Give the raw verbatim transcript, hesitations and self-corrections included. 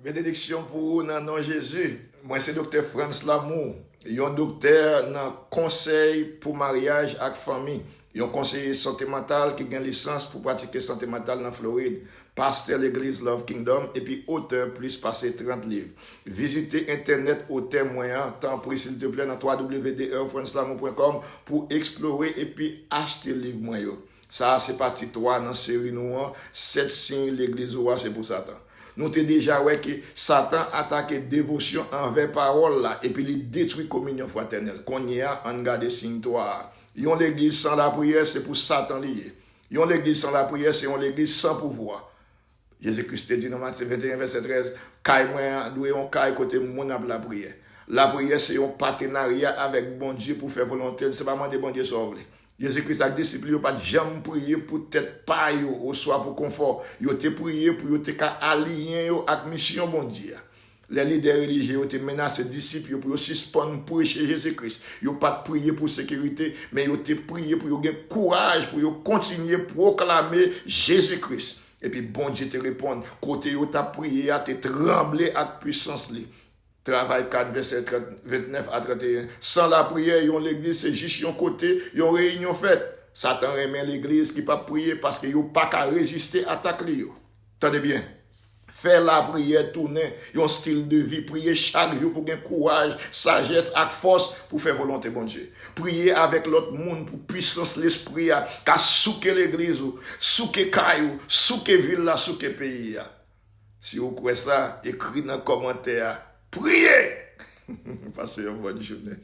Benediksyon pou ou nan non Jezi. Mwen se Doktè Frantz Lamour, yon doktè nan konsèy pou maryaj ak fanmi, yon konseye sante mantal ki gen lisans pou pratike sante mantal nan Florid, pastè legliz Love Kingdom, epi otè plis pase trant liv. Vizite entènèt otè mwen an, tanpri, silteplè, nan w w w frantzlamour pwen kòm pou eksplore epi achte liv mwen yo. Sa a se pati twa nan seri nou an, Sèt siy legliz ou a se pou Satan. Nou te deja wè ke Satan atake devosyon anvè pawòl la epi li detwi kominyon fratènèl. Kounye a, ann gade siy twa a. Yon legliz san lapriyè se pou Satan li ye. Yon legliz san lapriyè se yon legliz san pouvwa. Jezi Kris te di nan Matye venteyen vèsè trèz, kay mwen an dwe yon kay kote moun ap lapriyè. Lapriyè se yon patenarya avèk Bondye pou fè volonte l, se pa mande Bondye sa w vle. Jezi Kris ak disip li yo pa t janm priye pou tèt pa yo oswa pou konfò. Yo te priye pou yo te ka aliyen yo ak misyon Bondye a. Lè lidè relijye yo te menase disip yo pou yo sispann preche Jezi Kris, yo pa t priye pou sekirite, men yo te priye pou yo gen kouraj pou yo kontinye pwoklame Jezi Kris. Epi Bondye te reponn, kote yo t ap priye a te tranble ak pisans li. Travay kat vèsè trant, ventnèf a tranteyen. San lapriyè, yon legliz se jis yon kote yon reyinyon fèt. Satan renmen legliz ki p ap priye paske yo pa ka reziste atak li yo. Tande byen. Fè lapriyè tounen yon stil de vi. Priye chak jou pou gen kouraj, sajès ak fòs pou fè volonte Bondye. Priye avèk lòt moun pou pisans Lespri a ka souke legliz ou, souke kay ou, souke vil la, souke peyi a. Si w kwè sa, ekri nan kòmantè a, priye! Pase yon bòn jounen.